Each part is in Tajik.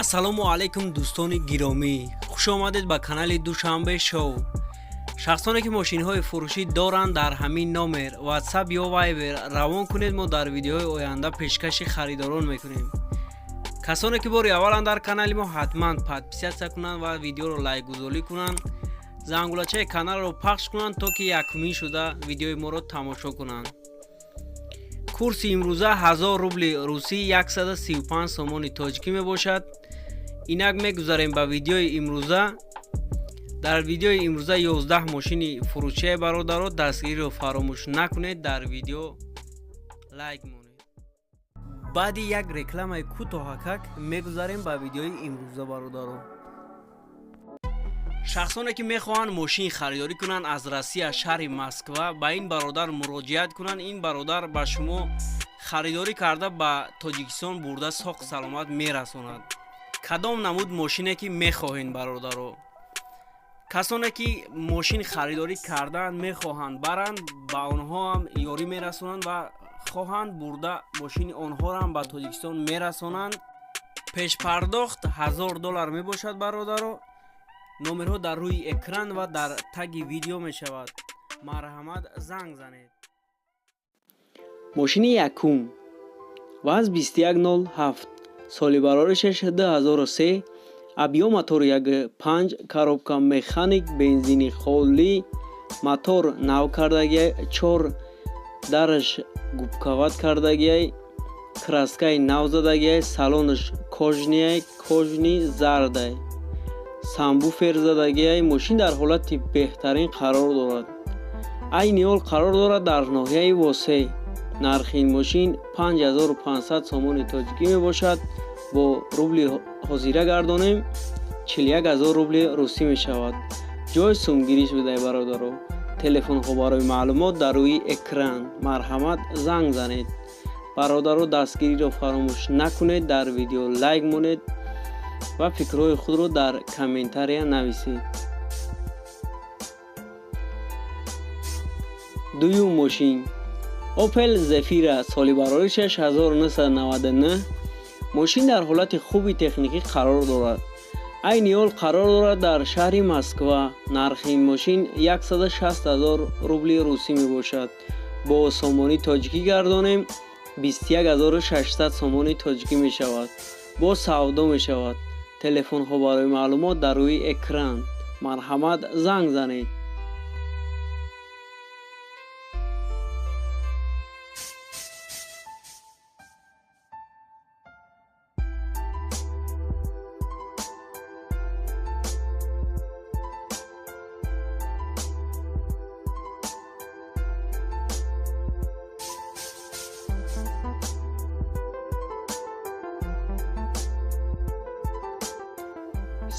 Ассалому алайкум, дӯстони гиромӣ, хуш омадед ба канали Душанбе Шоу. Шахсоне ки мошинҳои фурӯшӣ доранд, дар ҳамин номер WhatsApp ё Viber равон кунед, мо дар видеои оянда пешкаши харидорон мекунем. Касоне ки бори авваланд дар канали мо, ҳатман подписаться кунанд ва видеоро лайкгузорӣ кунанд, зангулачаи каналро пахш кунанд, то ки якумин шуда видеои моро тамошо кунанд. Курси имрӯза 1000 рубли русӣ 135 сомони тоҷикӣ мебошад. Инак, мегузарем ба видеои имрӯза. Дар видеои имрӯза 11 мошини фурӯшияи. Бародаро, дастгириро фаромӯш накунед, дар видео лайк монед. Баъди як рекламаи кӯтоҳакак мегузарем ба видеои имрӯза. Бародаро, шахсоне ки мехоҳанд мошин харидорӣ кунанд аз Россия, шаҳри Москва, ба ин бародар муроҷиат кунанд. Ин бародар ба шумо харидорӣ карда, ба Тоҷикистон бурда, соқ саломат мерасонад. Кадом намуд мошине ки мехоҳед, бародаро. Касоне ки мошин харидорӣ кардаанд, мехоҳанд баранд, ба онҳо ҳам ёрӣ мерасонанд ва хоҳанд бурда, мошини онҳоро ҳам ба Тоҷикистон мерасонанд. Пешпардохт 1000 доллар мебошад. Бародаро, номерҳо дар рӯи экран ва дар таги видео мешавад, марҳамат, занг занед. Мошини якум: ВАЗ 2107, соли бароришаш 2003, объём мотор 1,5, коробка механик, бензини холӣ, мотор нав кардагиай, чор дараш губковать кардагиай, краскаи нав задагиай, салонаш кожаный, кожаный зардай, сабвуфер задагиай. Мошин дар ҳолати беҳтарин қарор дорад. Айни ҳол қарор дорад дар ноҳияи Восе. Нархи ин мошин 5500 сомони тоҷикӣ мебошад. Бо рубли ҳозира гардонем, 41 ҳазор рубли русӣ мешавад. Ҷои сумгириш будай. Бародаро, телефонҳо барои маълумот дар рӯи экран, марҳамат, занг занед. Бародаро, дастгириро фаромӯш накунед, дар видео лайк монед ва фикрҳои худро дар комментария нависед. Дуюм мошин: Опел Зефира, соли бароришаш 1999. Мошин дар ҳолати хуби техникӣ қарор дорад. Айни ҳол қарор дорад дар шаҳри Москва. Нархи ин мошин 160 ҳазор рубли русӣ мебошад. Бо сомонӣ тоҷикӣ гардонем, 21 600 сомони тоҷикӣ мешавад. Бо савдо мешавад. Телефонҳо барои маълумот дар рӯи экран, марҳамат, занг занед.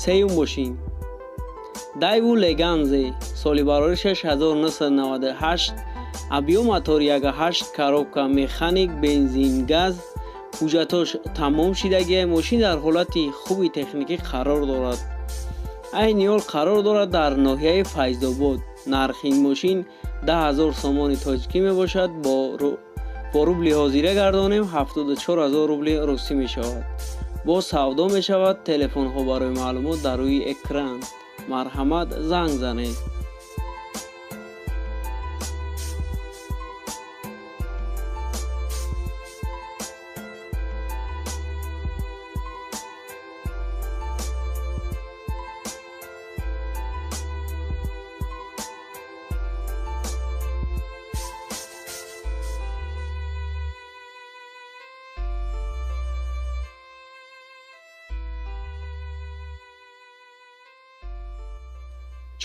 Сеюм мошин: Дайву Леганзе, соли бароришаш 1998, объём мотор 1,8, коробка механик, бензин, газ, ҳуҷҷатош тамом шидагия. Мошин дар ҳолати хуби техникӣ қарор дорад. Айни ҳол қарор дорад дар ноҳияи Файзобод. Нархи ин мошин 10 000 сомони тоҷикӣ мебошад. Бо рубли ҳозира гардонем, 74 ҳазор рубли русӣ мешавад. Боз савдо мешавад. Телефонҳо барои маълумот дар рӯи экран, марҳамат, занг занед.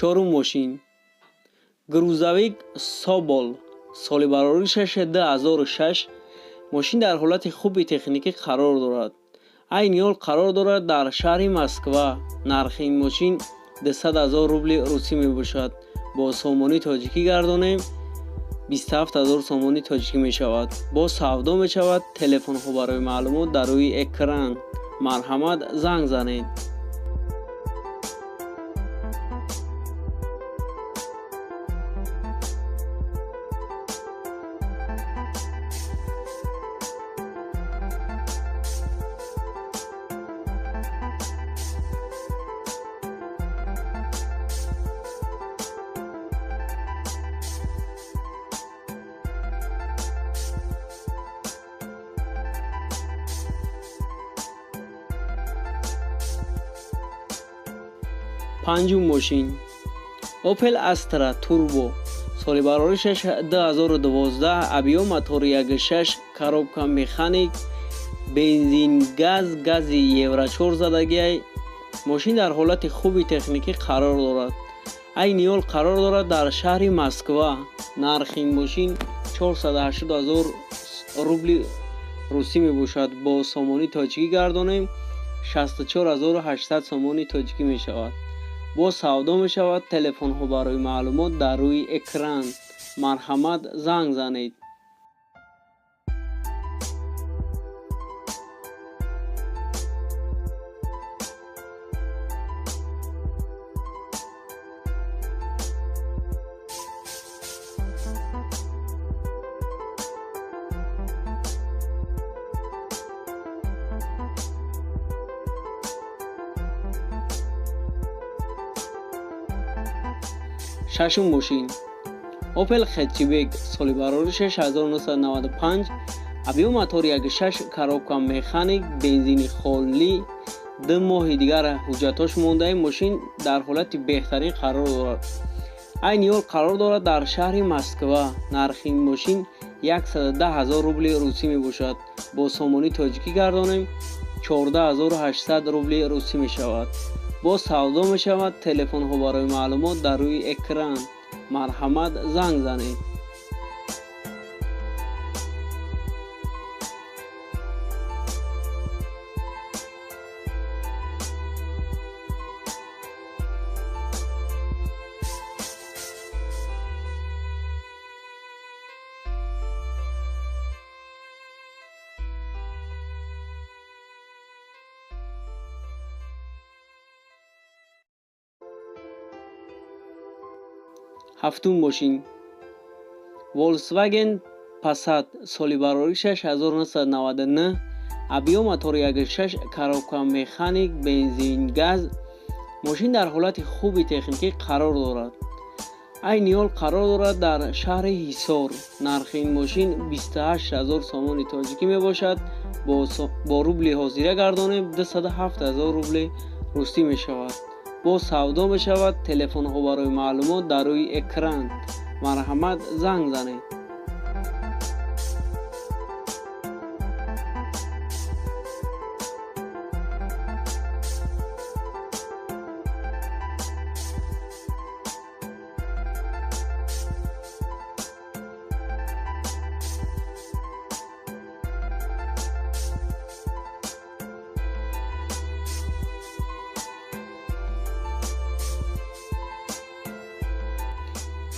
Чорум мошин: грузовик Собол, соли бароришаш 2006. Мошин дар ҳолати хуби техникӣ қарор дорад. Айни ҳол қарор дорад дар шаҳри Москва. Нархи ин мошин 200 ҳазор рубли русӣ мебошад. Бо сомонӣ тоҷикӣ гардонем, 27 ҳазор сомонӣ тоҷикӣ мешавад. Боз савдо мешавад. Телефонҳо барои маълумот дар рӯи экран, марҳамат, занг занед. Панҷум мошин Opel Astra Turbo соли бароришаш 2012, объём мотори 1.6, коробка механик, бензин газ, гази Евро 4 задагиай. Мошин дар ҳолати хуби техникӣ қарор дорад. Айни ҳол қарор дорад дар шаҳри Москва. Нархи ин мошин 480 000 рубли русӣ мебошад. Бо сомонии тоҷикӣ гардонем, 64 800 сомонии тоҷикӣ мешавад. Бо савдо мешавад. Телефонҳо барои маълумот дар рӯи экран. Марҳамат, занг занед. Шашум мошин Opel Hatchback соли бароришаш 1995, объём мотори 1.6, коробка механик, бензини холӣ, 2 моҳи дигар ҳуҷҷатҳош мондаи. Мошин дар ҳолати беҳтарин қарор дорад. Айни ҳол қарор дорад дар шаҳри Москва. Нархи ин мошин 110 000 рубли русӣ мебошад. Бо сомонии тоҷикӣ гардонем, 14 800 рубли русӣ мешавад. Бо савдо мешавад. Телефонҳо барои маълумот дар рӯи экран. Марҳамат, занг занед. Ҳафтум мошин Volkswagen Passat соли бароришаш 1999, объём мотори 1.6, коробка механик, бензин газ. Мошин дар ҳолати хуби техникӣ қарор дорад. Айни ҳол қарор дорад дар шаҳри Ҳисор. Нархи ин мошин 28 000 сомони тоҷикӣ мебошад. Бо рубли ҳозира гардонем, 207 000 рубли русӣ мешавад. Бо савдо мешавад. Телефонҳо барои маълумот дар рӯи экран. Марҳамат, занг занед.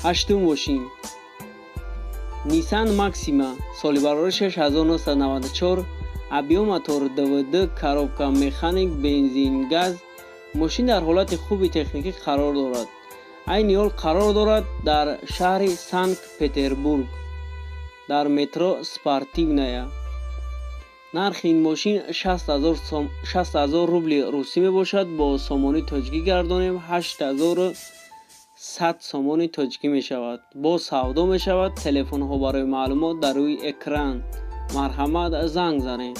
Ҳаштум мошин Nissan Maxima соли бароришаш 1994, объём мотор ДВД, коробка механик, бензин газ. Мошин дар ҳолати хуби техникӣ қарор дорад. Айни ҳол қарор дорад дар шаҳри Санкт-Петербург дар метро Спортивная. Нархи ин мошин 60 000 рубли русӣ мебошад. Бо сомонии тоҷикӣ гардонем, 8100 сомони тоҷикӣ мешавад. Бо савдо мешавад. Телефонҳо барои маълумот дар рӯи экран. Марҳамат, занг занед.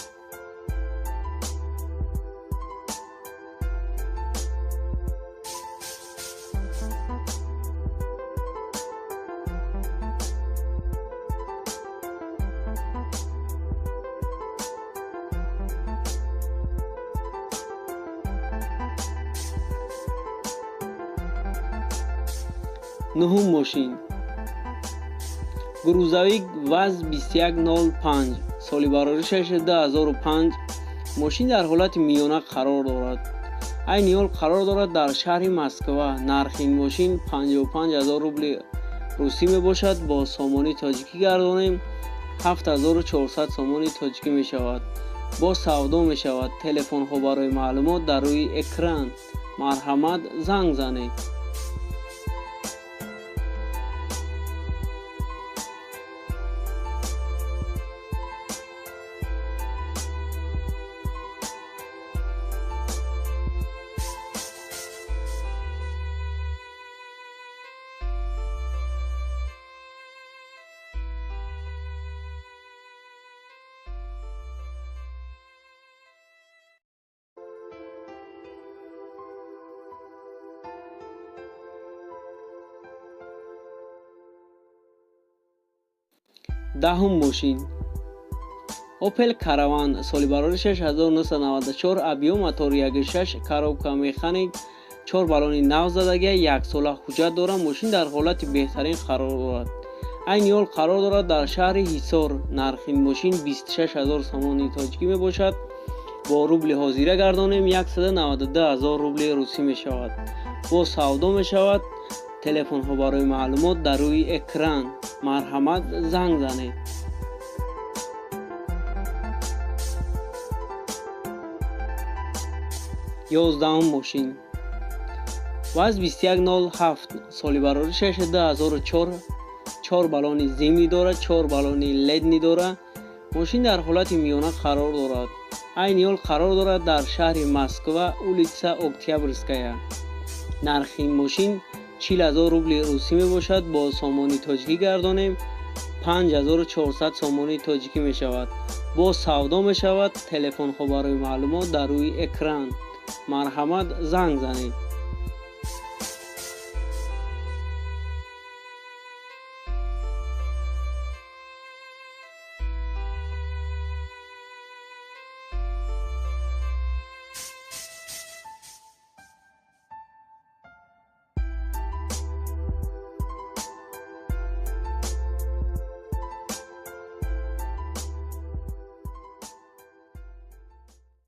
Нуҳум мошин Грузовик ВАЗ 2105 соли бароришаш 2005. Мошин дар ҳолати миёна қарор дорад. Айни ҳол қарор дорад дар шаҳри Москва. Нархи ин мошин 55 000 рубли русӣ мебошад. Бо сомонии тоҷикӣ гардонем, 7400 сомонии тоҷикӣ мешавад. Бо савдо мешавад. Телефонҳо барои маълумот дар рӯи экран. Марҳамат, занг занед. Даҳум мошин Opel Caravan, соли бароришаш 1994, объём мотор 1.6, коробка механик, чор баллони нав задагия, яксола ҳуҷҷат дорад. Мошин дар ҳолати беҳтарин қарор дорад. Айни ҳол қарор дорад дар шаҳри Ҳисор. Нархи мошин 26 000 сомони тоҷикӣ мебошад. Бо рубли ҳозира гардонем, 192 000 рубли русӣ мешавад. Бо савдо мешавад. Телефонҳо барои маълумот дар рӯи экран. Марҳамат, занг занед. 11-ум мошин ВАЗ 2107, соли бароришаш 2004, чор баллони зимний дорад, чор баллони летний дорад. Мошин дар ҳолати миёна қарор дорад. Айни ҳол қарор дорад дар шаҳри Москва, улица Октябрьская. Нархи мошин 40 000 рубли русӣ мебошад. Бо сомони тоҷикӣ гардонем, 5400 сомони тоҷикӣ мешавад. Бо савдо мешавад. Телефонҳо барои маълумот дар рӯи экран. Марҳамат, занг занед.